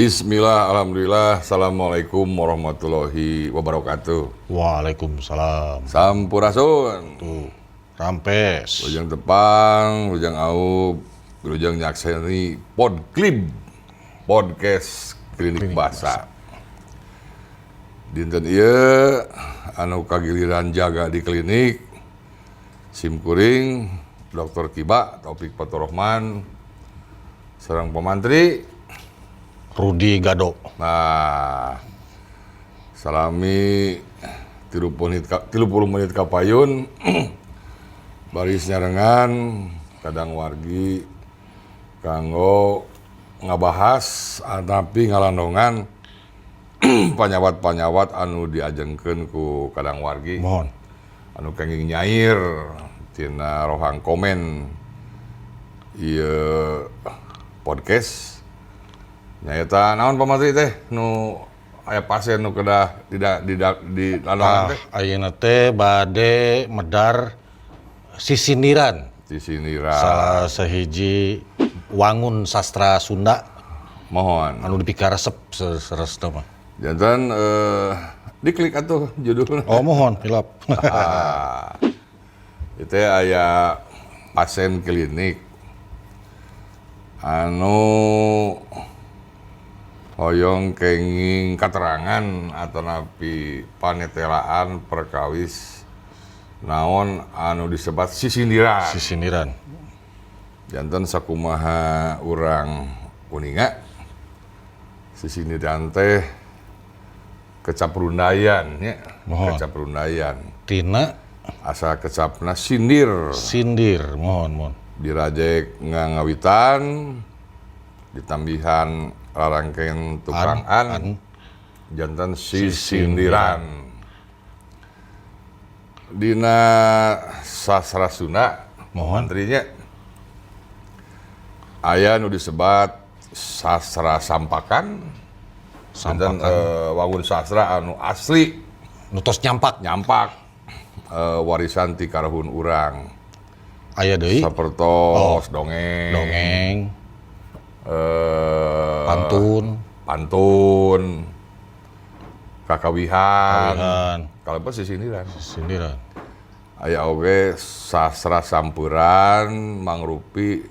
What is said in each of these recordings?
Bismillah, alhamdulillah, assalamualaikum warahmatullahi wabarakatuh. Waalaikumsalam. Sampurasun. Tuh, rampes. Wilujeng tepang, wilujeng aub, wilujeng nyakseni Podklib, podcast Klinik Basa. Dinten ieu anu kagiliran jaga di klinik sim kuring Dr. Kiba Taufik Faturrahman sareng Pa Mantri Rudi Gado. Nah, salami 30 menit kapayun baris nyarengan kadang wargi kanggo ngabahas tapi ngalandongan panyawat-panyawat anu diajengkeun ku kadang wargi. Mohon. Anu kenging nyair tina rohang komen ieu podcast, nyaeta naon, Pa Mantri, teh nu aya pasien nu kedah tidak tidak di landongan teh? Ah, ayeuna teh bade medar sisindiran. Sisindiran. Salah sahiji wangun sastra Sunda Mohon. Anu dipikaresep seresna mah. Janten diklik atuh judulna. Oh, mohon, hilap. Ah, itu aya pasien klinik anu hoyong kenging keterangan atanapi panetelaan perkawis naon anu disebat sisindiran. Sisindiran. Janten sakumaha urang uninga, sisindiran teh kecap rundayan nya. Mohon. Kecap rundayan. Tina asal kecapna sindir. Sindir, mohon, mohon. Dirajek ngangawitan ditambihan rarangken tukang an, an. Janten sisindiran. Dina sastra Sunda, Mohon. Mantrinya, aya nu disebat sastra sampakan. Janten, Sampakan. Wangun sastra anu asli. Nu tos nyampak. Nyampak, warisan ti karuhun urang. Aya deui. Sapertos dongeng, Dongeng, pantun, pantun, kakawihan. Kawihan. Kalau apa sisindiran. Sisindiran. Aya oge sastra sampuran, mangrupi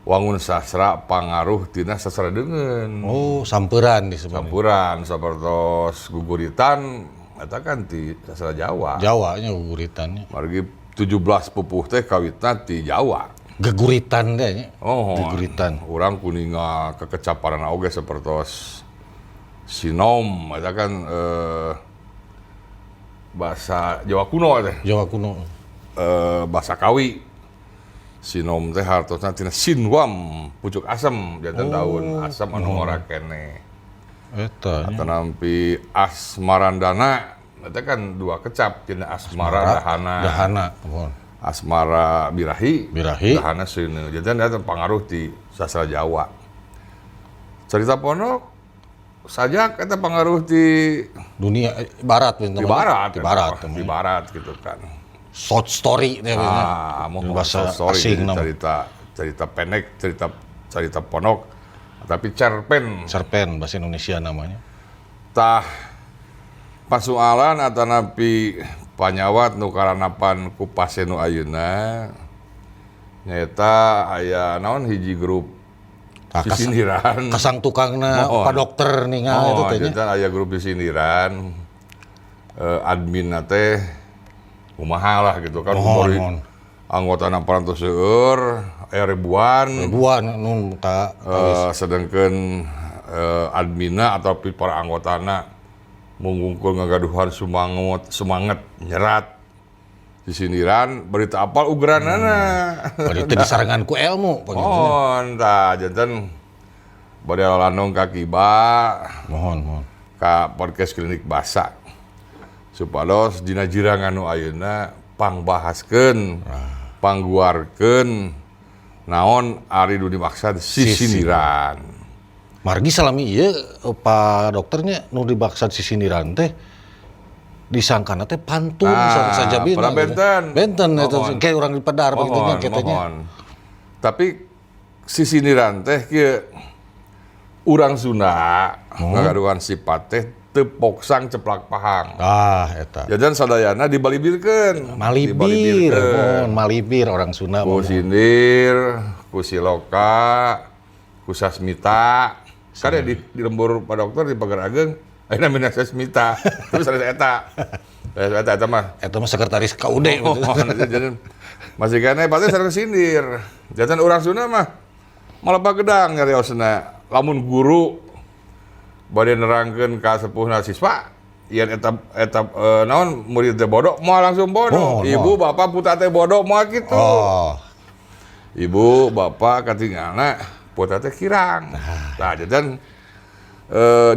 wangun sastra pangaruh tina sastra deungeun. Oh, samperan disebut. Sampuran sapertos guguritan eta kan ti sastra Jawa. Jawa nya guguritannya. Margi 17 pupuh teh kawitna ti Jawa. Geguritan teh nya. Oh, Geguritan. urang kuninga kekecaparan oge sapertos sinom eta kan bahasa Jawa kuno teh. Jawa kuno. Bahasa Kawi. Sinom teh hartosna tina sinwam, pucuk asem, janten daun asem anu ngora keneh. Eta nya. Atanapi asmarandana eta kan dua kecap tina asmara, dahana. Dahana, mohon. Asmara birahi, Birahi. Dahana seuneu. Janten eta pengaruh ti sastra Jawa. Cerita pondok sajak eta pengaruh ti Dunia barat di barat, di barat. Di barat gitu kan. Short story teh. Ah, mau bahasa short story, asing jadi nama. Cerita cerita pendek, cerita cerita pondok, tapi cerpen. Cerpen bahasa Indonesia namanya. Tah, pasualan atanapi panyawat nu karanapan ku pasien nu ayeuna nyaeta aya naon hiji grup Tah, sisindiran. Kasang tukangna. Mohon. Pak dokter ningal itu Oh, teh nya. janten aya grup sisindiran, admin teh kumaha lah gitu kan. Mohon, Umur mohon. anggotana parantos seueur, aya ribuan. Ribuan nun ka Sedangkan adminna atau para anggotana mungkul ngagaduhan semangat semangat nyerat sisindiran berita apal ugeranana. Bari teu disarengan ku ilmu begitu. Mohon, tah janten bade lalandong ka Kiba, Mohon, mohon. Ka podcast Klinik Basa supados dina jirangan nu ayeuna pangbahaskeun, pangguarkeun naon ari nu dimaksud sisindiran. Margi salami ieu, Pak dokternya, nu dimaksud sisindiran teh disangkana teh pantun. Nah, sajabina pada gitu. benten. Benten eta Mohon. kayak urang di pedar begitu nya Mohon, kitanya. mohon. Tapi sisindiran teh kieu, Urang Sunda ngagaduhan sifat teh teu poksang ceplak pahang. Ah, eta. Jajan sadayana dibalibirkeun. Malibir, Dibalibirkeun. mun malibir orang Sunda Ku mah. sindir, ku siloka, ku sasmita. Kan ya di lembur Pak Dokter di Pagar Ageng, ayeuna mina sasmita. Terus ada eta. Ada eta eta mah. Eta mah sekretaris KUD Oh, gitu. jadi masih kene pasti sareng sindir. Jajan urang Sunda mah malah gedang nyariosna. Lamun guru bade nerangkeun ka sepuhna siswa, yen eta eta naon murid teh bodoh, moal langsung bodoh. Oh, Ibu bapak putra teh bodoh moal kitu. Oh, Ibu bapak katinggalna putra teh kirang. Nah, jajan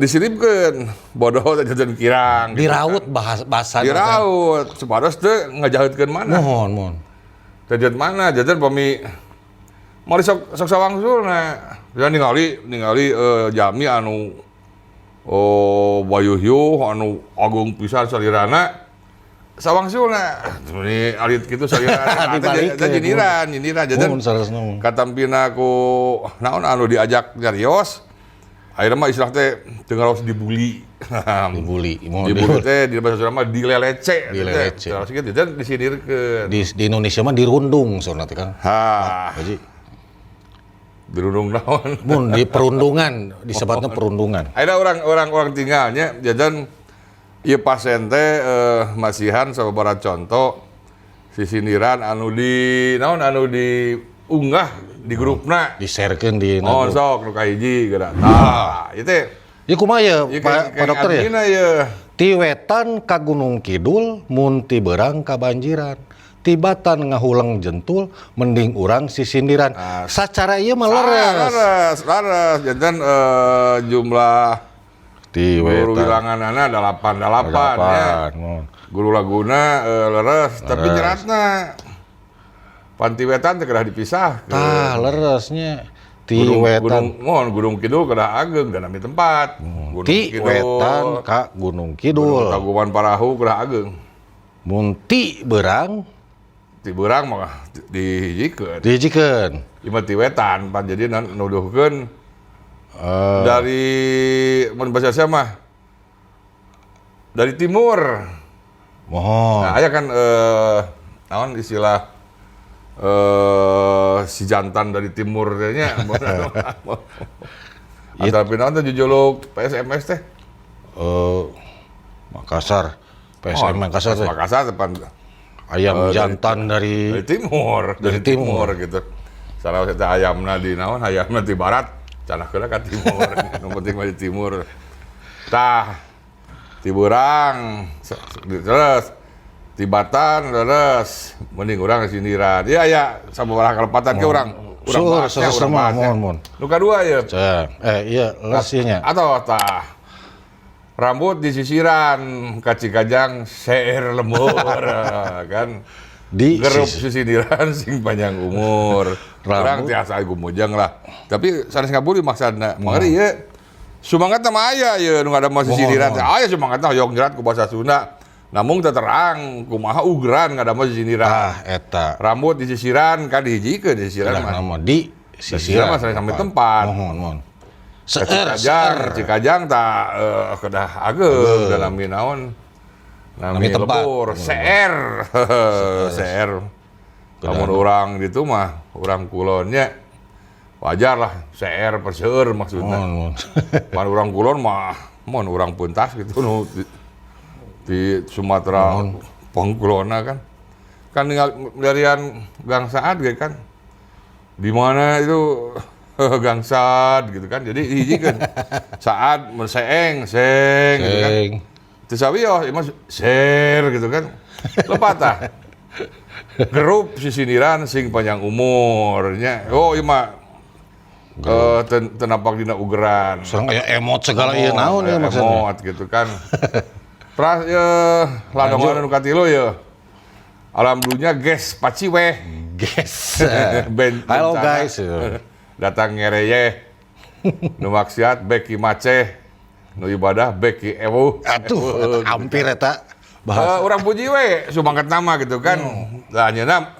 disilipkeun bodoh teh jajan kirang. Gitu diraut kan. bahasa bahasa. Diraut supados teu ngajaheutkeun mana. Mohon, mohon. Jajan mana? Jajan pami mari sok sok sawangsulna. Jajan ningali ningali jami anu oh bayuhyuh anu agung pisan salirana sawangsulna. Ini alit kitu salirana. Dibalikeun. Eta nyindiran, nyindiran jajan Mohon saleresna mah. katampina ku naon anu diajak nyarios. Akhirnya mah istilah teh teu ngaraos dibully. Dibully, mohon. Dibully teh di bahasa Sunda mah dilelece. Dilelece. Terus kitu jajan disindirkeun. Di Indonesia mah dirundung saurna teh Kang. Ha, Haji. dirundung naon. Mun di perundungan, disebutnya perundungan. Ada orang-orang orang tinggalnya jajan ieu pasien teh masihan sababaraha contoh sisindiran anu di naon anu diunggah di grupna. Di-sharekeun di Oh, sok nu kahiji geura. Tah, ieu teh Ya kumaha ya, ieu Pak, Pak Dokter ya? adminna ye. Ti wetan ka Gunung Kidul, mun ti beurang ka banjiran. Tibatan ngahuleng jentul, mending urang sisindiran. Sacara ieu mah leres. Leres, leres. Janten jumlah Ti guru wetan. wilanganana 88 ya. Delapan. Guru laguna leres, tapi nyeratna Panti wetan teh kedah dipisah. Tah, leresnya. Ti Gunung, wetan. Gunung, mohon Gunung Kidul kedah ageng dan nami tempat. Gunung Ti wetan ka Gunung Gunung Kidul. Tangkuban Parahu kedah ageng. Mun ti beurang Ti beurang mah dihijikeun. dihijikeun. Ieu mah ti wetan pan jadi nuduhkeun dari mun bahasa saya mah dari timur. Mohon. Nah, aya kan naon istilah si jantan dari timur teh nya. Atau naon teh jujuluk PSMS teh? Makassar. PSM Makassar teh. Makassar depan Ayam jantan dari dari timur, Dari timur. gitu. Salah satu ayamna di naon, ayamna di barat, canah keula ka timur. Nu penting mah di timur. Tah, ti beurang, terus tibatan leres, mending urang sindiran. Iya ya, sababaraha kalepatan ke urang. Urang Sur, bahasnya, sur, urang mah, bahasnya. mohon, mohon. Nu kadua ya. Iya, leres ieu nya. Atau tah rambut disisiran kacikajang seer lembur kan Di gerup sisi- sisindiran sing panjang umur. Urang Rambut. tiasa gumujeng lah. Tapi sanes ngaburi maksudna. Mangari ieu sumangat mah aya ieu nu ngadamel sisindiran teh. Aya sumangat hoyong nyerat ku bahasa Sunda. Namun teu terang kumaha ugeran ngadamel sisindiran. Ah, eta. Rambut disisiran kan dihijikeun disisiran Kedah mah. nama di Sisiran mah sisiran. sanes sampai tempat. Mohon, mohon. Seueur, Cikajang, seueur. Cikajang tak kedah ageng dan nami naon nami Nami tempat. lebur, CR, CR. Lamun urang gitu mah, urang kulonnya wajar lah, CR per seueur maksudnya. Mohon, mohon. Pan urang kulon mah, mun urang puntas gitu nu di Sumatera Pangkulona kan. Kan tinggal darian Gang Saad ge kan. Di mana itu Gang Saad gitu kan. Jadi hiji kan. Saad mun seeng, seng gitu kan. Seng. Teu sawios ieu mah ser gitu kan. Lepat tah. Gerup sisindiran sing panjang umurnya. Oh ieu mah teu napak dina ugeran. Serang aya emot segala ieu naon ieu Aya maksudnya. Emot gitu kan. Terus ladongan nu katilu ye. Alam dunya ges paciweh. Guys. Ben, Halo bencana. guys. Datang ngereyeh. Nu maksiat beki maceh. Nu ibadah beki ewuh. Atuh, hampir eta bahasa. Urang puji we sumanget nama gitu kan. Lah nyeuna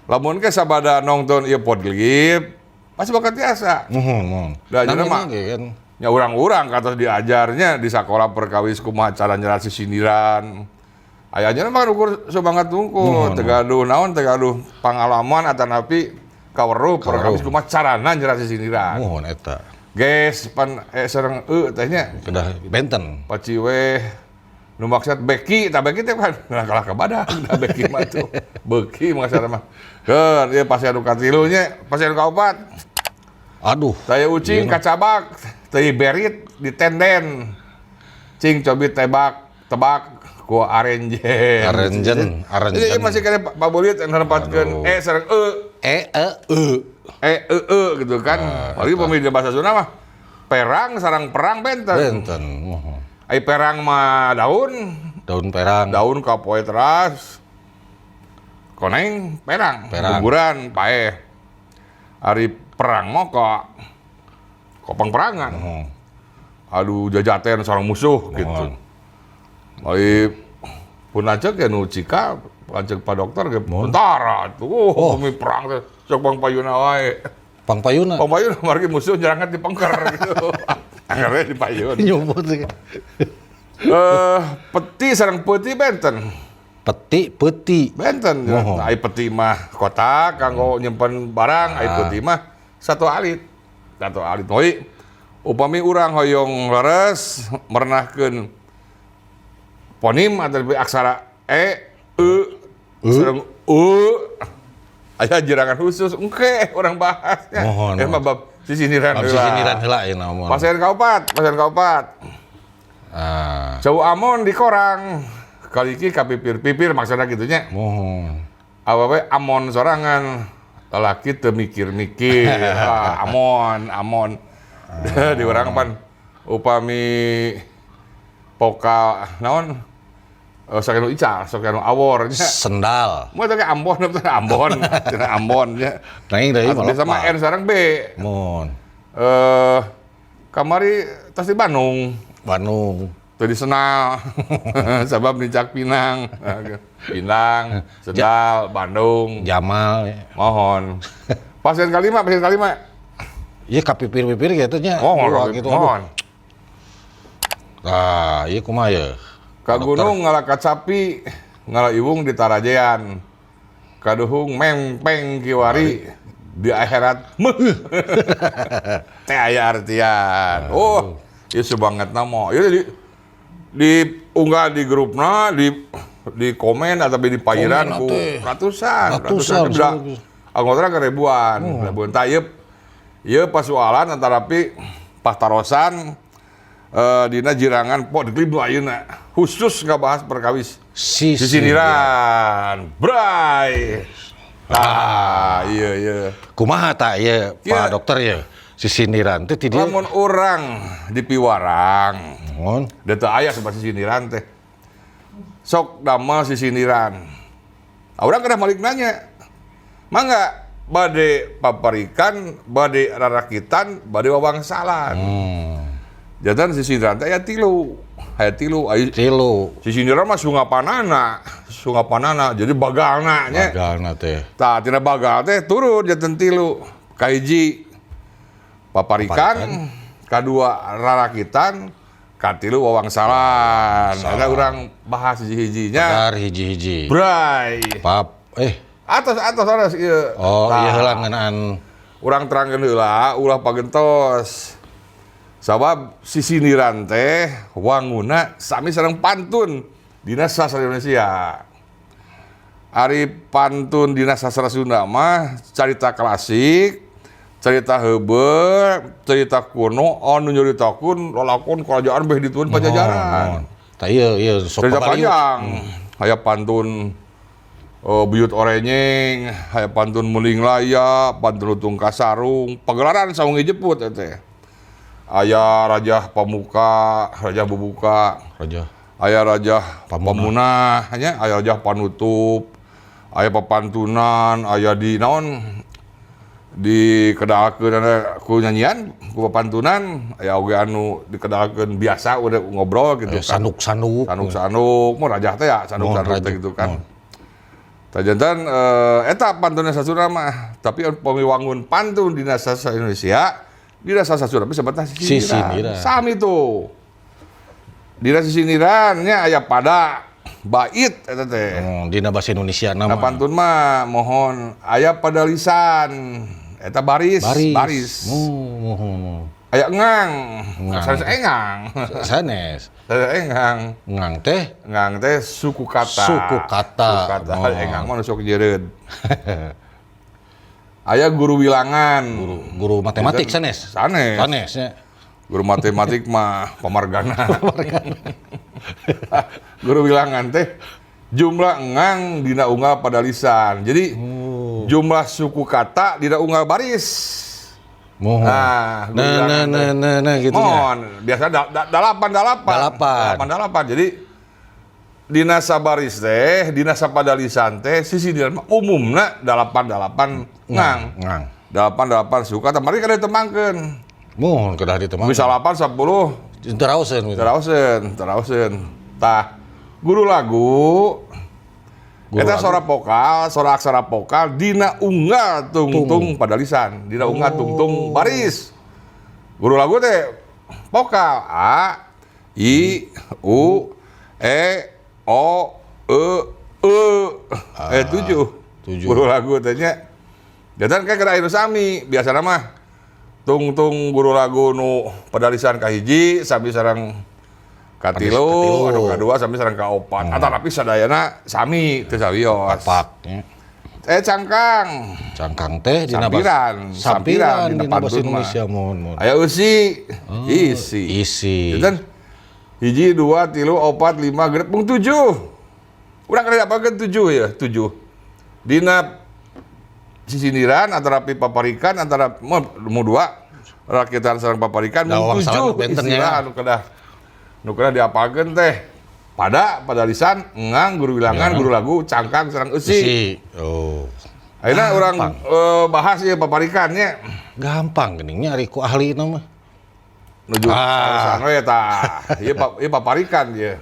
lamun ke sabada nonton ieu podglip pasti bakal tiasa. Mohon, mohon. Dah, jadi Namina mah. ge kan. Nya urang-urang kata diajarnya di sekolah perkawis kumaha cara nyerat sisindiran. Ayahnya mah ukur semangat tungku, teu gaduh naon, teu gaduh pangalaman atanapi kaweruh perkawis kumaha carana nyerat sisindiran. Muhun eta. Geus pan e sareng e teh nya. Kedah benten. Paciweh nu maksud beki, tah beki teh kan nah kalah ka badan, da beki mah tuh. Beki maksudna mah. Keur ieu pasien nu katilu nya, pasien nu kaopat. Aduh. Saya ucing kacabak, teu berit ditenden. Cing cobi tebak, tebak ku arenjen. Arenjen, arenjen. Jadi masih kena Pak Bulit yang nempatkeun e sareng e. E e e. E e e gitu kan. Apalagi pemilih bahasa Sunda mah perang sarang perang benten. Benten. Muhun. Ai perang mah daun, daun perang. Daun kapoe teras. Koneng perang, perang. Guguran paeh. Ari perang mah ka kopang perangan. Aduh jajaten sareng musuh gitu. Ari pun lanceuk ya nu cika, lanceuk Pak Dokter ge tentara tuh. Oh, pemi perang teh sok pang payuna wae. Pang payuna. Pang payuna margi musuh nyerangan di pengker gitu. Anggernya di payun. Nyobot. Peti sareng peti benten. Peti, peti. Benten. Mohon. Ai peti mah kotak kanggo nyimpen barang, ai peti mah satu alit. Satu alit. Hoi, upami urang hoyong leres merenahkeun ponim atau lebih aksara e, e, sareng u. Aya jirangan khusus, engke orang bahasnya. Mohon. Mah bab sisindiran heula. Sisindiran heula ayeuna mah. Pasien kaopat, pasien kaopat. Ah. Cau amon di korang. Kaliki kapipir-pipir maksudna kitu nya. Mohon. Awewe amon sorangan, lalaki teu mikir-mikir. Ah, amon, amon. Di urang pan upami pokal naon? Sok anu ical, sok anu awor nya. Sendal. Mun teh Ambon, teh Ambon, cenah Ambon nya. Nanging deui mah. Sama N sareng B. Mun. Kamari tas di Bandung. Bandung. Teu disenal. Sabab nincak Pinang. Pinang, Sendal, Bandung. Jamal. Mohon. Pasien kalima, pasien kalima. Ieu kapipir-pipir kitu nya. Mohon, gitu. Mohon. Tah, ieu kumaha ye? Ka gunung ngala kacapi, ngala iwung di Tarajean. Kaduhung mengpeng kiwari di akhirat. Teh aya artian. Oh, ieu sebangetna mah. Ieu diunggah di grupna, di komen atau di payiran ku ratusan, ratusan. Anggota ke ribuan, ribuan. Tah ieu ieu pasualan antara pahtarosan dina jirangan po di klip ayeuna khusus ngabahas perkawis sisindiran. Bray. Tah, iya iya. Kumaha tah ieu Pak Dokter ieu? Sisindiran teh ti dieu. Lamun urang dipiwarang. Mohon. Da teu aya sebab sisindiran teh. Sok damel sisindiran. Urang kedah malik nanya. Mangga bade paparikan, bade rarakitan, bade wawangsalan. Jantan sisindiran teh aya tilu. Aya tilu, aya tilu. Sisindiran mah sungapanana, sungapanana. Jadi bagalna nya. Bagalna teh. Tah tina bagal teh turun janten tilu. Kahiji paparikan, kadua rarakitan, katilu wawangsalan. Ada urang bahas hiji-hijinya. Benar hiji-hiji. Bray. Pap Atas atas atas ieu. Oh, ieu heula ngeunaan. Urang terangkeun heula ulah pagentos. Sabab sisindiran teh wanguna sami sareng pantun dina sastra Indonesia. Ari pantun dina sastra Sunda mah carita klasik, cerita heubeul, cerita kuno anu nyaritakeun lalakon kerajaan beh dituun Pajajaran. Tah ieu ieu sok cerita panjang. Aya pantun Buyut Orenyeng, aya pantun Muling Laya, pantun Lutung Kasarung, pagelaran sawengi jeput teh. Aya Raja Pamuka, Raja Bubuka, Raja. Aya Raja Pamunah, nya, aya Raja Panutup, aya papantunan, aya di naon dikedalkeun ku nyanyian, ku papantunan, aya oge anu dikedalkeun biasa udah ngobrol gitu kan. Sanduk-sanduk. Sanduk-sanduk, mun rajah teh ya, sanduk-sanduk teh gitu kan. Tah jantan eta pantunna sasuna mah, tapi pami wangun pantun dina sastra Indonesia Dina salah satu tapi sebetulnya sisindiran. Sisindiran. Sami tuh. Dina sisindiran nya aya pada bait eta teh. Oh, dina bahasa Indonesia Nah, nama. pantun mah mohon aya pada lisan eta baris Baris. baris. Oh, mohon. Aya engang. Engang. Sanes engang. Sanes. Sanes engang. Ngang teh Engang teh suku kata. Suku kata. Suku kata. Oh. Engang mah nu sok jeureud. Aya guru wilangan. Guru, guru matematik sanes. Sanes. Sanes ya. Guru matematik mah pamargana. Guru wilangan teh jumlah engang dina unggal pada lisan. Jadi jumlah suku kata dina unggal baris. Mohon. Nah, guru Nah, wilangan nah, teh. nah, nah, nah, gitu nya. Mohon, biasa dalapan dalapan. Dalapan. Dalapan dalapan. Jadi dina sabaris teh, dina sapadalisan teh sisi dina umumna dalapan dalapan ngang. Ngang. Dalapan dalapan suku kata mari kada ditembangkeun. Mohon kedah ditembang. Bisa 8 10 Terauseun gitu. Terauseun, terauseun. Tah, guru lagu Guru eta lagu. sora vokal, sora aksara vokal dina unggal tungtung pada lisan, dina unggal tungtung baris. Guru lagu teh vokal A I U E O E E eh tujuh. Tujuh. Guru lagu teh nya. Jantan kayak kena anu sami, biasana mah tungtung guru lagu nu padalisan kahiji sami sareng katilu, Katilu. anu kadua sami sareng kaopat. Atanapi sadayana sami teu sawios. Pak. Ya. Eh cangkang. Cangkang teh dina Sampiran, sampiran sampiran dina dina bahasa pantun mah. Indonesia mohon mohon. Aya eusi, isi. Isi. Jantan hiji, dua, tilu, opat, lima, genep, mung tujuh. Urang kada diapalkeun tujuh ya, tujuh. Dina sisindiran antara paparikan antara mau mau dua rakitan sareng paparikan Da, mung wangsalan tujuh benten ya. istilah anu kedah nu kedah diapalkeun teh pada pada lisan engang guru wilangan guru lagu cangkang sareng eusi. Isi. Oh. Ayeuna urang bahas ieu paparikannya Gampang geuning ari ku ahli mah. nuju Ah. ah. we tah. Ieu ieu paparikan ieu.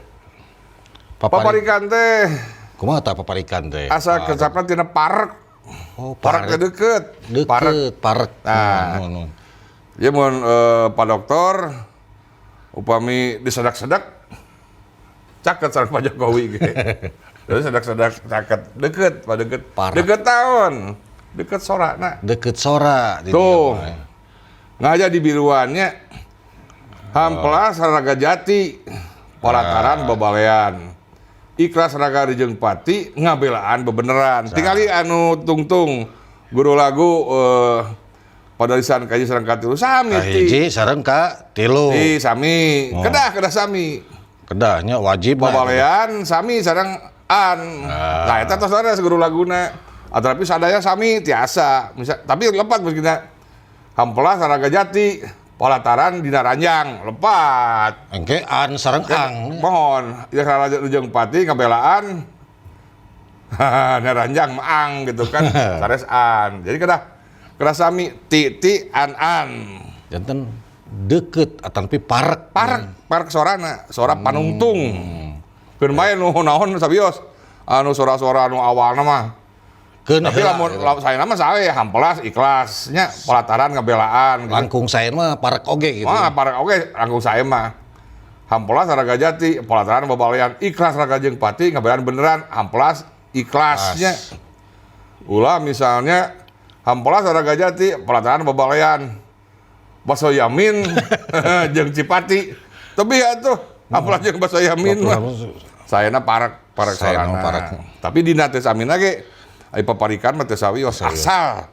Paparikan teh Kumaha tah paparikan teh? asa kecapna tina parek. Oh, Parek teh deket. Parek. Deket, parek. Nah. Mohon, mohon. Ieu mun Pak Dokter upami disedak-sedak caket sareng Pak Jokowi ge. Jadi sedak-sedak caket deket Pak deket. Parek. Deket tahun. Deket sorana. Deket sora di Tuh. dieu mah. Ngaja di biruannya hamplas raga jati palataran babalean. Ikhlas raga rejeng pati ngabelaan bebeneran. Tingali anu tungtung guru lagu padalisan kaji sareng katilu sami ti. Kahiji sareng ka tilu. Ti sami. Kedah kedah sami. Kedahnya wajib lah. Babalean sami sareng an. Nah eta tos leres guru laguna. Atanapi sadaya sami tiasa. Misal, tapi lepat mungkin hampelas raga jati palataran dina ranjang lepat. Engke an sareng ang. Mohon, ya raja rejeng pati ngabelaan. Dina ranjang mah ang gitu kan. Sares an. Jadi kedah kedah sami ti ti an an. Janten deket atanapi parek. Parek, parek sorana, sora panungtung. Keun bae nu naon sabios. Anu sora-sora anu awalna mah. Keun Tapi heula lamun gitu. lamun saya mah sae hampelas ikhlasnya palataran ngabelaan gitu. Langkung saya mah parek oge gitu. Wah, parek oge langkung sae mah. Hampelas raga jati, palataran babalean, ikhlas raga jeung pati ngabelaan beneran, hampelas ikhlasnya. Ulah misalnya hampelas raga jati, palataran babalean. Baso Yamin jeung Cipati. Tebih atuh, hampelas jeung Baso Yamin mah. Sayana parek, parek Sayana sorana. parek. Tapi dina teh samina ge ai paparikan mah teh sawios asal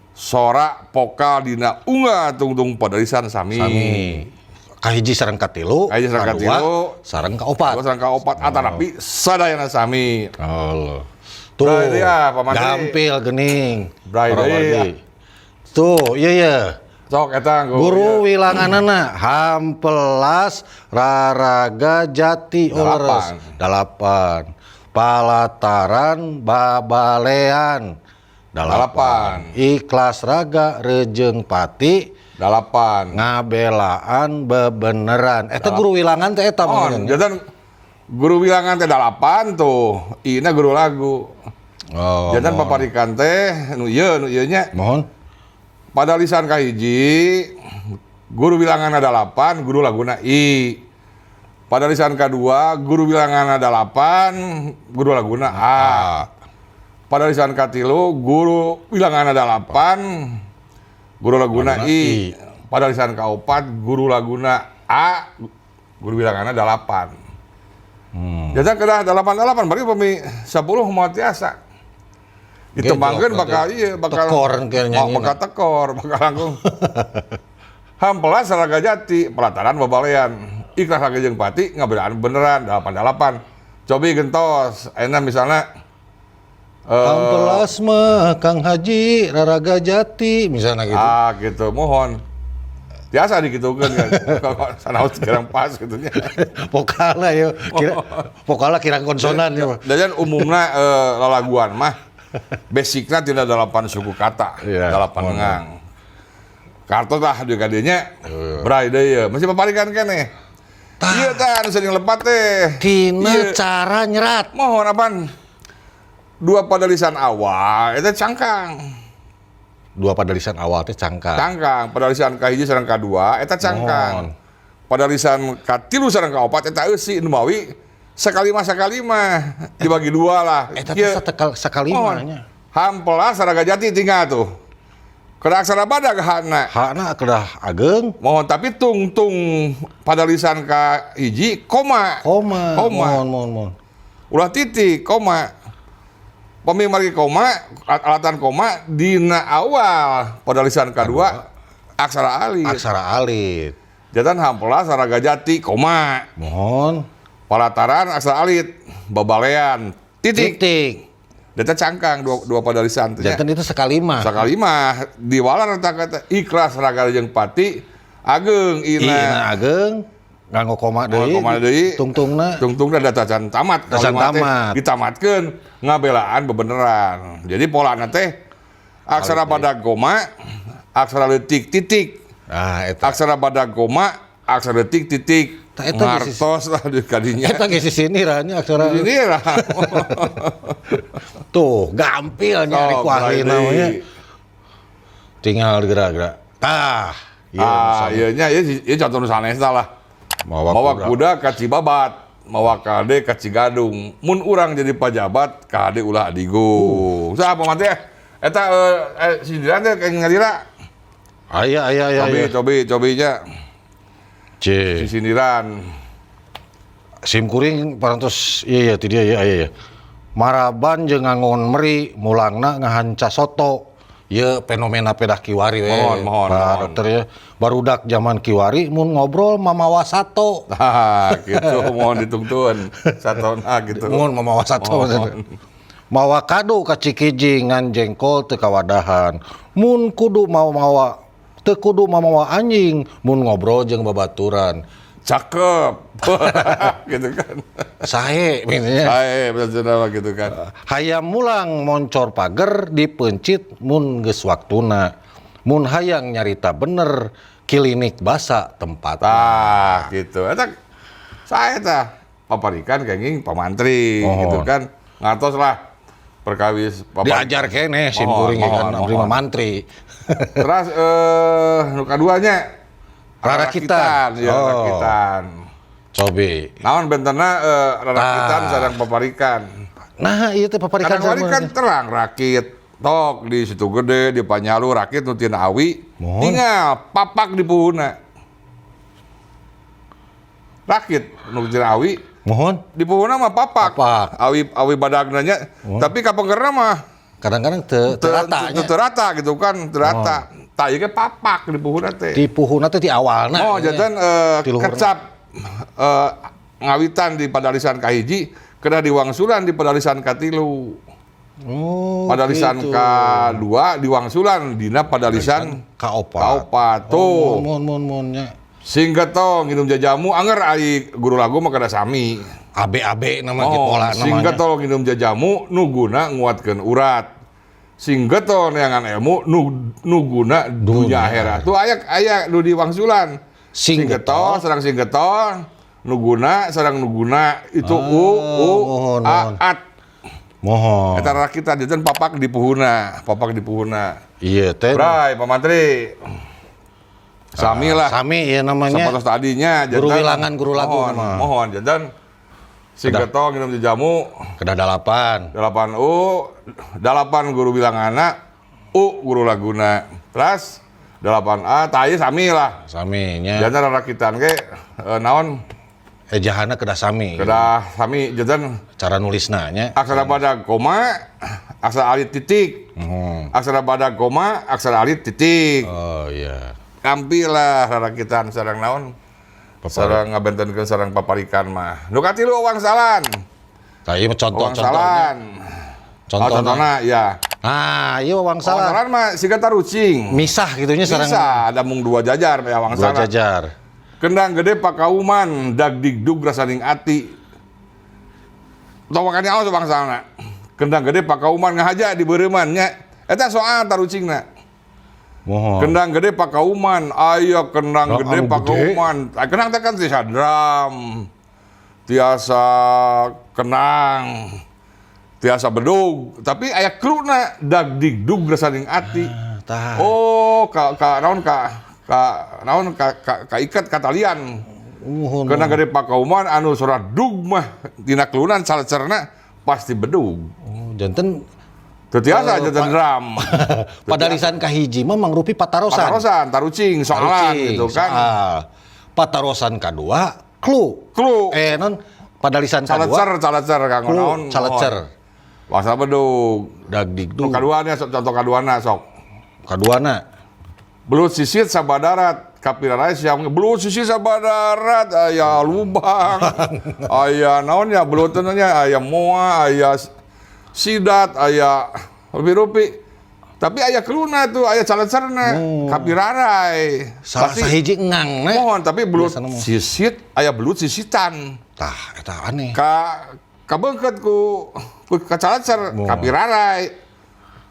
sora pokal dina unga tungtung padalisan sami. Sami. Kahiji sareng katilu, Kahiji sareng kadua, katilu, sareng kaopat. Dua sareng kaopat atanapi sadayana sami. Allah. Tuh. Bray deui ah, Pak Mantri. Gampil geuning. Bray Para deui, wargi. ah. Tuh, iya iya. Sok eta nggo. Guru wilanganana hampelas raraga jati oh, leres. Dalapan. Palataran babalean. Dalapan. Ikhlas raga rejeng pati Dalapan. ngabelaan bebeneran. Eta guru wilangan teh eta Oh, meureun. jantan guru wilangan teh dalapan tuh. Ina guru lagu. Oh, Jantan paparikan teh nu ieu nya mohon. Padalisan kahiji guru bilangan 8, guru laguna I. Padalisan kadua guru bilangan 8, guru laguna A. Padalisan katilu guru bilangan 8, guru laguna I. Padalisan kaopat guru laguna A, guru bilangan 8. Jadi kedah 8 8 berarti pami 10 moal tiasa. Ditembangkeun bakal iya bakal Tekor kayaknya. Oh, bakal tekor, bakal langkung. Hampelas raga jati, pelataran babalean. Ikhlas raga jeung pati ngabelaan beneran 8 8. Cobi gentos, ayeuna misalnya Hampelas mah Kang Haji raraga jati misalnya gitu. Ah gitu, mohon. Biasa dikitukeun kan. Kalau sanaos kirang pas gitu nya. Vokalna ya kira vokalna kirang konsonan ya. Dan umumna lalaguan mah basicna tidak delapan suku kata, delapan engang. Kartos lah di kadinya, bray deui ya. Masih paparikan keneh. Iya tah, anu sering lepat teh. Tina Iya. cara nyerat. Mohon apaan? Dua padalisan awal itu cangkang. Dua padalisan awal teh cangkang. Cangkang, padalisan kahiji sareng kadua eta cangkang. Mohon. Padalisan katilu sareng kaopat eta eusi nu mawi sakalima sakalima dibagi dua lah. Eta teh Ieu. sakalima Mohon. nya. Hampelas saraga jati tinggal tuh. Kedah aksara badag hakna. Hakna kedah ageng. Mohon tapi tungtung padalisan ka hiji koma. Koma. Koma. Mohon mohon mohon. Ulah titik koma. Pami margi koma, alatan koma dina awal padalisan kadua aksara alit. Aksara alit. Janten hampelas saraga jati koma. Mohon. Palataran aksara alit babalean titik. Titik. Data cangkang dua, dua padalisan teh nya. Janten itu sakalima. Sakali mah diwalar eta kata ikhlas raga jeung pati ageng Ina ina ageng nganggo koma deui. Koma deui. Tungtungna. Tungtungna data can tamat. Can Kalimat teh tamat. ditamatkeun ngabelaan bebeneran. Jadi polana teh aksara badag koma, aksara leutik titik. Ah eta. Aksara badag koma, aksara leutik titik. Tah, eta geus Ngartos lah di kadinya. Eta geus sisiniran nya aksara. Ini lah. Tuh, gampil nyari Oh, ku ahli berarti. namanya. Tinggal gerak-gerak. Tah. Ieu Ah, ieu nya ieu ieu contoh nu sanesna lah. Mawa Mawa kuda. kuda ka Cibabat, mawa kade ka Cigadung. Mun urang jadi pajabat, kade ulah adigung. Saha paman teh? Eta sindiran teh kayak ngadira. Aya aya aya. Cobi Aya. cobi cobi nya C. si sindiran. Sim kuring parantos iya iya ti dieu iya iya. Maraban jeung ngangon meri mulangna ngahanca soto. Ieu fenomena pedah kiwari we. Mohon, mohon, Pak mohon. Dokter ya. Barudak zaman kiwari mun ngobrol mamawa sato. Tah, gitu mohon ditungtun satona gitu. Mun mamawa sato. Mohon. Mawa kado ka Cikijing ngan jengkol teu kawadahan. Mun kudu mawa teu kudu mamawa anjing mun ngobrol jeung babaturan. Cakep. Gitu kan. Sae misalnya. Sae bener mah gitu kan. Hayam mulang moncor pager dipencit mun geus waktuna. Mun hayang nyarita bener klinik basa tempat. Tah, gitu. Eta saya tah paparikan kenging pamantri Mohon. gitu kan. Ngatos lah perkawis Diajar keneh sim Mohon, kuring mohon, kan abdi mah mohon. mantri. Terus nu kaduanya Rarakitan. ya, Oh. rarakitan. Cobi. Naon bentena rarakitan Tah. sareng paparikan. Nah, ieu teh paparikan Kadang kan terang rakit tok di situ gede di Panyalu rakit nu tina awi Mohon. tinggal papak di puhuna. Rakit nu tina awi Mohon. di puhuna mah papak. Papak. Awi awi badagna nya tapi kapengkerna mah Kadang-kadang teu teu rata teu nya. teu rata gitu kan, teu rata. Tah ieu ge papak di puhuna teh. Di puhuna teh di awalna. Oh, janten Di luhurna. kecap ngawitan di padalisan kahiji kena diwangsulan di padalisan katilu. Oh, Padalisan gitu. kadua diwangsulan dina padalisan kaopat. kaopat. Oh, Tuh. mohon mohon mohon nya. Sing getong nginum jajamu anger ai guru lagu mah kada sami. AB-AB nama gitu Oh, pola sing namanya. getol nginum jajamu nu guna nguatkeun urat. Sing getol neangan ilmu nu nu guna dunya akhirat. Tuh aya aya nu diwangsulan. Sing Sing getol sareng sing getol nu guna sareng nu guna itu u u mohon, a mohon. at. Mohon. Eta rakitan janten papak di puhuna, papak di puhuna. Iya teh. Bray, Pak Mantri. Sami lah. Sami ya namanya. Sapatos tadinya Guru wilangan, guru lagu mohon, mah. mohon janten sing getong nginum jamu Kedah dalapan. 8 U, 8 guru bilangana, U guru laguna. Terus 8 A tah ieu sami lah. Sami nya. Janten rakitan ge naon Ejahana kedah sami. kedah sami janten Cara nulisna nya. Aksara badag koma, aksara alit titik. Aksara badag koma, aksara alit titik. Oh iya. Kampi lah rarakitan sareng naon? Sareng ngabentenkeun sareng paparikan mah. Nu katilu wangsalan. Tah ieu mah contoh-contohnya. Wangsalan. Oh, Contohna. contohna ya. Nah, ieu wangsalan. Wangsalan mah siga tarucing. Misah gitu nya sareng Bisa ada mung dua jajar ya dua wangsalan. jajar. Kendang gede pakauman, dag digdug rasaning ati. Tawakannya awas wangsalna. Kendang gede pakauman ngahaja di beureman nya. Eta soal tarucingna. Mohon. Kendang gede pakauman, aya kendang Nah, gede anu gede. pakauman. Ah, kendang teh kan tiasa drum, tiasa kenang, tiasa bedug, tapi aya kluna dag digdug rasaning ati. Ah, tah. Oh, ka ka naon ka ka naon ka ka, ka ikat ka talian. Mohon. Kendang gede pakauman anu surat dug mah dina klunan salecerna pasti bedug. Oh, janten Teu tiasa janten drum. Padalisan kahiji mah mangrupi patarosan. Patarosan, tarucing, soalan Tarucing, gitu kan. soal. Patarosan kadua klu. Klu. Eh non padalisan kadua Calecer, calecer kanggo klu naon? calecer. Wasa bedug. Dag Nu digdug. kaduana sok contoh kaduana sok. Kaduana. Belut sisit sabadarat kapirarai siang belut sisit sabadarat aya lubang aya naon ya belut teh nya aya moa aya sidat aya rupi-rupi tapi aya keluna tuh aya calecerna kapirarai Salah Pasti- sahiji ngang ne. mohon tapi belut Biasana mah. sisit aya belut sisitan Tah eta aneh. ka kabeungkeut ku ku kacalacer kapirarai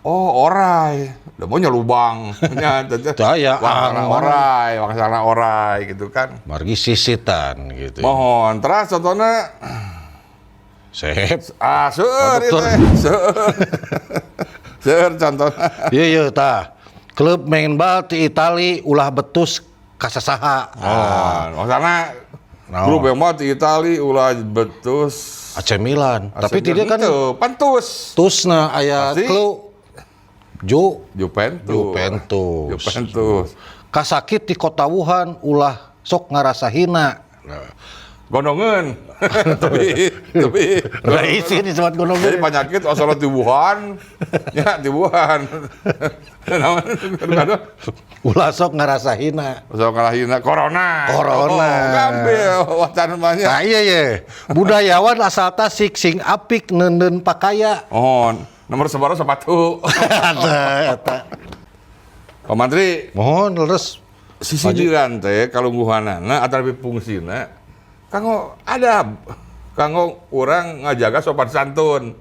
oh orai da mau nya lubang nya Teu aya, wangsana ang, orai wangsana orai gitu kan Margi sisitan gitu. mohon terus contohnya Sep. ah seueur Oh, ieu dokter. teh seueur seueur contohna Iya iya tah. Klub main bal ti Itali ulah betus kasasaha. oh wangsana Naon? grup yang mau di Itali ulah betus AC Milan. Tapi tidak kan Henteu, pantus tusna aya Pasti. klub Ju Juventus Juventus. Juventus Kasakit di kota Wuhan ulah sok ngarasa hina. Nah, gondongeun tapi tapi Rais ini disebut gunung. Jadi penyakit asal di Wuhan, ya di Wuhan. Naon? Ulah sok ngarasa hina. Asal kalahina corona. Corona. Oh, ngambil wacana banyak. Nah iya ye. Budayawan asal Tasik sing apik neundeun pakaya. Oh, nomor sebaru sepatu. Eta eta. Pak Mantri, Mohon leres. sisidiran teh kalungguhanana atawa fungsina kanggo adab. Kanggo urang ngajaga sopan santun.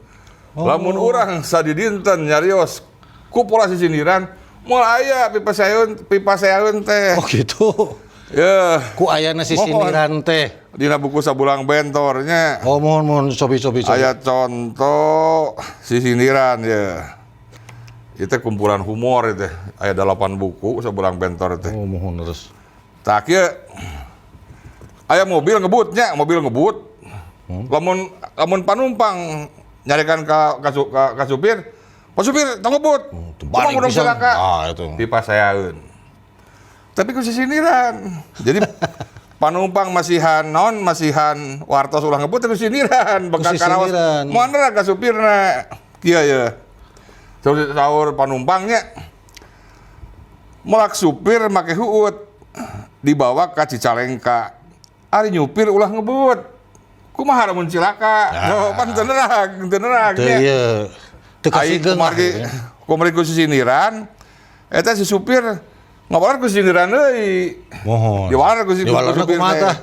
Lamun urang sadidinten nyarios ku pola sisindiran moal aya pipaseun pipaseun teh. Oh gitu. Ya, Ku ayana sisindiran teh. dina buku sabulang bentornya Oh mohon mohon sobi sobi sobi. aya contoh sisindiran ya. Itu kumpulan humor itu. Aya 8 buku sabulang bentor teh. Oh mohon leres. Tah kieu aya mobil ngebutnya, mobil ngebut. Lamun lamun panumpang nyarikan ka supir, "Pak supir, tong ngebut." Terbalik Kumaha udah pisan. celaka? Ah itu. Pipaseaeun. Tapi ku sisindiran. Jadi panumpang masihan naon masihan wartos ulah ngebut ku sisindiran bekal karaos. Kusisindiran. Moal nerang ka supirna. Kieu ye. Saur saur panumpangnya melak supir make huut dibawa ka Cicalengka. Ari nyupir ulah ngebut. Kumaha lamun cilaka? Ah. Oh, pan teu nerang, teu nerang Teu nya. ieu. Teu Ai kasigeung lah, kumargi gitu ya. kumargi ku sisindiran eta si supir ngawaler ku sisindiran deui. Mohon. Diwaler ku si ku Diwalerna supir kumaha teh. tah?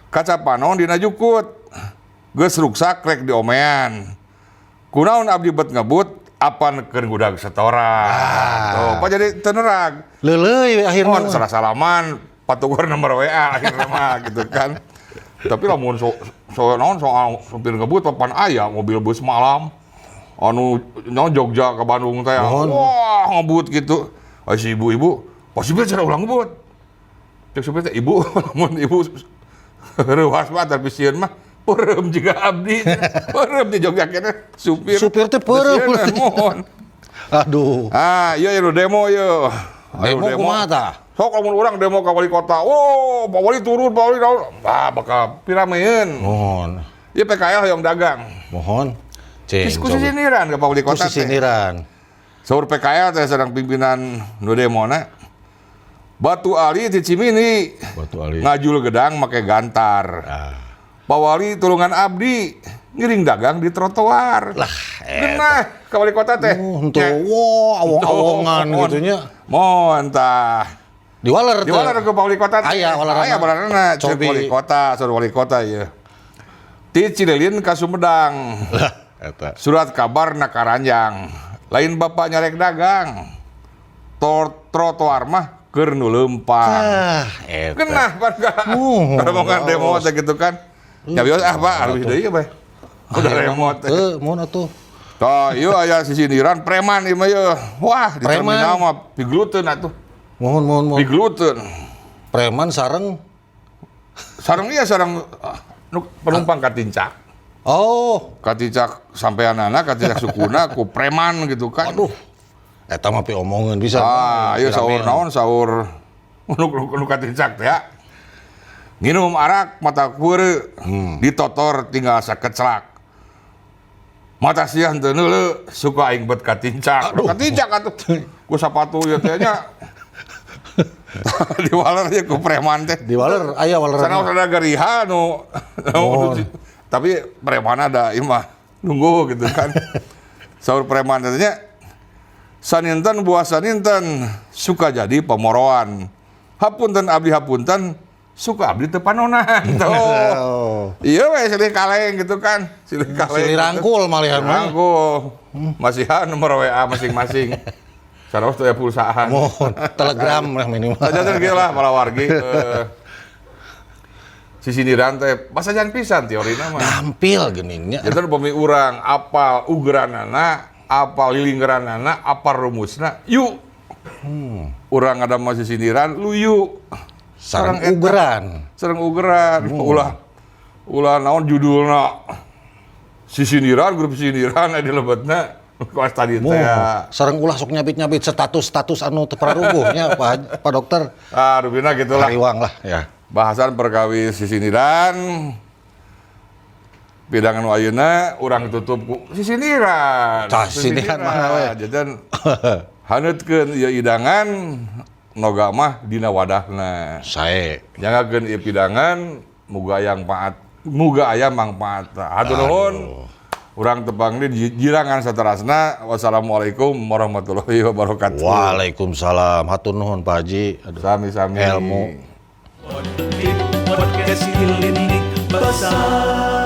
Kaca panon dina jukut. Geus ruksak rek diomean. Kunaon abdi bet ngebut apan keur ngudag setoran. Tuh, apa jadi teu nerag. Leuleuy akhirna. Mohon salah salaman patukur nomor WA akhirnya mah gitu kan. Tapi lamun so, so naon soal supir ngebut papan aya mobil bus malam. Anu no Jogja ke Bandung teh. Wah, ngebut gitu. Ai si ibu-ibu, "Pak supir cara ulang ngebut." Cek supir teh, "Ibu, lamun ibu reuwas mah tapi sieun mah peureum jiga abdi." Peureum di Jogja keneh supir. Supir teh peureum. Mohon. Aduh. Ah, iya ieu demo ieu. Ayo Demo kumaha tah? Sok lamun urang demo ka wali kota. Oh, Pak Wali turun, Pak Wali naon. Ah, bakal pirameun. Mohon. Ieu PKL hoyong dagang. Mohon. Cing. Ku sisindiran ka Pak Wali Ku kota teh. sisindiran. Saur PKL teh sareng pimpinan nu demona. Batu Ali ti Cimindi. Batu Ali. Ngajul gedang make gantar. Ah. Pak Wali tulungan abdi ngiring dagang di trotoar. Lah, Genah ka wali kota teh. Oh, henteu wah, awong-awongan gitu nya. Mohon tah. Diwaler teh. Diwaler ke Pak Wali Kota teh. Aya waleranna. Aya waleranna cek Cobi. wali kota, saur wali kota ieu. Ti Cililin ka Sumedang. Lah, eta. Surat kabar na karanjang. Lain bapak nyarek dagang. Tor trotoar mah keur nu leumpang. Ah, eta. Genah pan ka. Oh, Rombongan demo teh gitu kan. Ya biasa ah Pak, harus deui bae. Udah remote. Heuh, mun atuh. Tah, ieu aya sisindiran preman ieu mah ieu. Wah, di Preman. terminal mah pigluteun atuh. Mohon, mohon, mohon. Pigluteun. Preman sareng. Sareng ieu sareng ah, nu penumpang katincak. Oh, Katincak sampeanana, katincak sukuna ku preman gitu kan. aduh. Eta mah piomongeun bisa. Ah, ieu saur naon saur nu nu katincak teh ya. Nginum arak mata kueureu, ditotor tinggal sakeclak. Mata sia henteu neuleu, suka aing bet katincak. Aduh. Katincak atuh. Ku sapatu ieu teh nya. Diwaler ieu ku preman teh. Diwaler aya waleran. Sana ada geriha nu, Oh. tapi preman ada ieu mah nunggu gitu kan. Saur preman teh nya saninten buah saninten suka jadi pemoroan. Hapunten abdi hapunten suka abdi teu panonan. Tuh. Oh. Iya we silih kaleng gitu kan. Silih kaleng. Silih rangkul malihan mah. Rangkul. Masihan nomor WA masing-masing. Sanaos teu aya pulsaan. Mohon Telegram lah minimal. Saja gitu lah para wargi. Sisindiran teh basajan pisan teorina mah. Gampil geningnya. Jadi upami urang apal ugeranana, apal lilinggeranana, apal rumusna, yuk. Urang ada masih sindiran, luyu. Sareng Sareng eta. ugeran. Sareng ugeran, ulah ulah naon judulna. Sisindiran, grup sisindiran di lebetna kelas tadi teh. Mohon. Sareng ulah sok nyabit-nyabit status-status anu teu pararuguh nya Pak Pak Dokter. Ah, rupina gitulah. Hariwang lah ya. Bahasan perkawis sisindiran. Pidangan nu ayeuna urang tutup ku sisindiran. Tah, sisindiran mana we. Jajan haneutkeun ieu idangan noga mah dina wadahna. Sae. Nyangakeun ieu pidangan muga aya manfaat, muga aya mangfaatna. Hatur nuhun. Urang tepang di jirangan saterasna. Wassalamualaikum warahmatullahi wabarakatuh. Waalaikumsalam. Hatur nuhun Pak Haji. Aduh. Sami-sami. Ilmu. Podcast Klinik Basah.